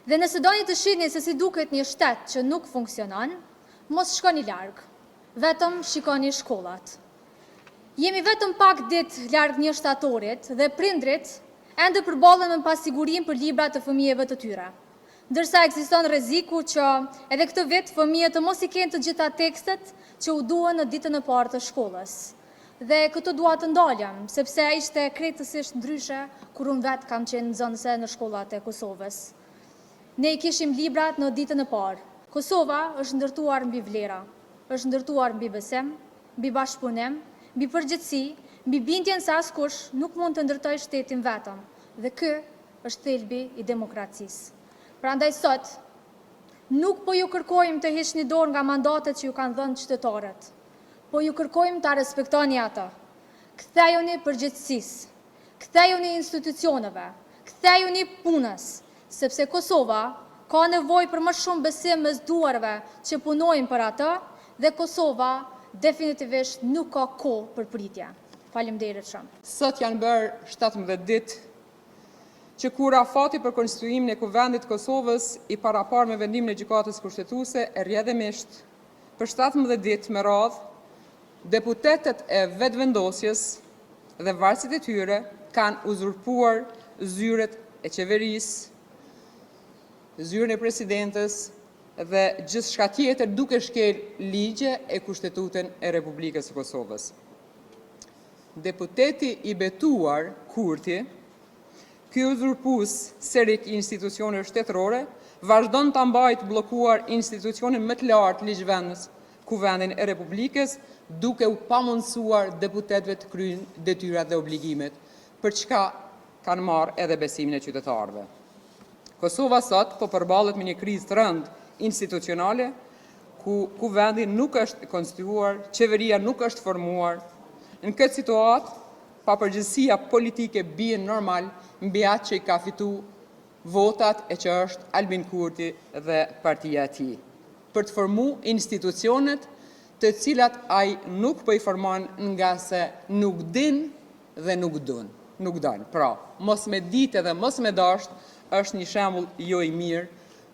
Dhe nëse doni të shihni se si duket një shtet që nuk funksionon, mos shkoni larg, vetëm shikoni shkollat. Jemi vetëm pak ditë larg një shtatorit dhe prindërit ende përballen me pasigurinë për librat e fëmijëve të tyre. Ndërsa ekziston rreziku që edhe këtë vit fëmijët të mos i kenë të gjitha tekstet që u duhen në ditën e parë të shkollës. Dhe këtu dua të ndalem, sepse ishte krejtësisht ndryshe kur unë vetë kam qenë nxënëse në shkollat e Kosovës. Ne i kishim librat në ditën e parë. Kosova është ndërtuar mbi vlera, është ndërtuar mbi besim, mbi bashkëpunim, mbi përgjegjësi, mbi bindjen se askush nuk mund të ndërtojë shtetin vetëm. Dhe ky është thelbi i demokracisë. Prandaj sot nuk po ju kërkojmë të hiqni dorë nga mandatet që ju kanë dhënë qytetarët. Po ju kërkojmë ta respektoni atë. Kthejuni përgjegjësisë, kthejuni institucioneve, kthejuni punës, sepse Kosova ka nevojë për më shumë besim mes duarve që punojnë për atë dhe Kosova definitivisht nuk ka kohë për pritje. Faleminderit shumë. Sot janë bërë 17 ditë që kur afati për konstituimin e Kuvendit të Kosovës i paraparë me vendimin e Gjykatës Kushtetuese e rrjedhimisht për 17 ditë me radhë deputetët e Vetëvendosjes dhe vartësit e tyre kanë uzurpuar zyrat e Qeverisë, zyrën e Presidentes dhe gjithçka tjetër duke shkel ligje e Kushtetutën e Republikës së Kosovës. Deputeti i betuar Kurti, ky uzurpues serik i institucioneve shtetërore, vazhdon ta mbajë të bllokuar institucionin më të lartë ligjvënës, Kuvendin e Republikës, duke u pamundësuar deputetëve të kryejnë detyrat dhe obligimet, për çka kanë marrë edhe besimin e qytetarëve. Kosova sot po përballet me një krizë të rëndë institucionale, ku Kuvendi nuk është konstituar, Qeveria nuk është formuar. Në këtë situatë, papërgjegjësia politike bie normal mbi atë që i ka fituar votat e që është Albin Kurti dhe partia e tij, për të formuar institucionet të cilat ai nuk po i formon ngase nuk di dhe nuk do. Pra, mos me ditë edhe mos me dashtë është një shembull jo i mirë,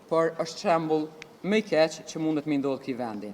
por është shembull më i keq që mundet t'i ndodhë këtij vendi.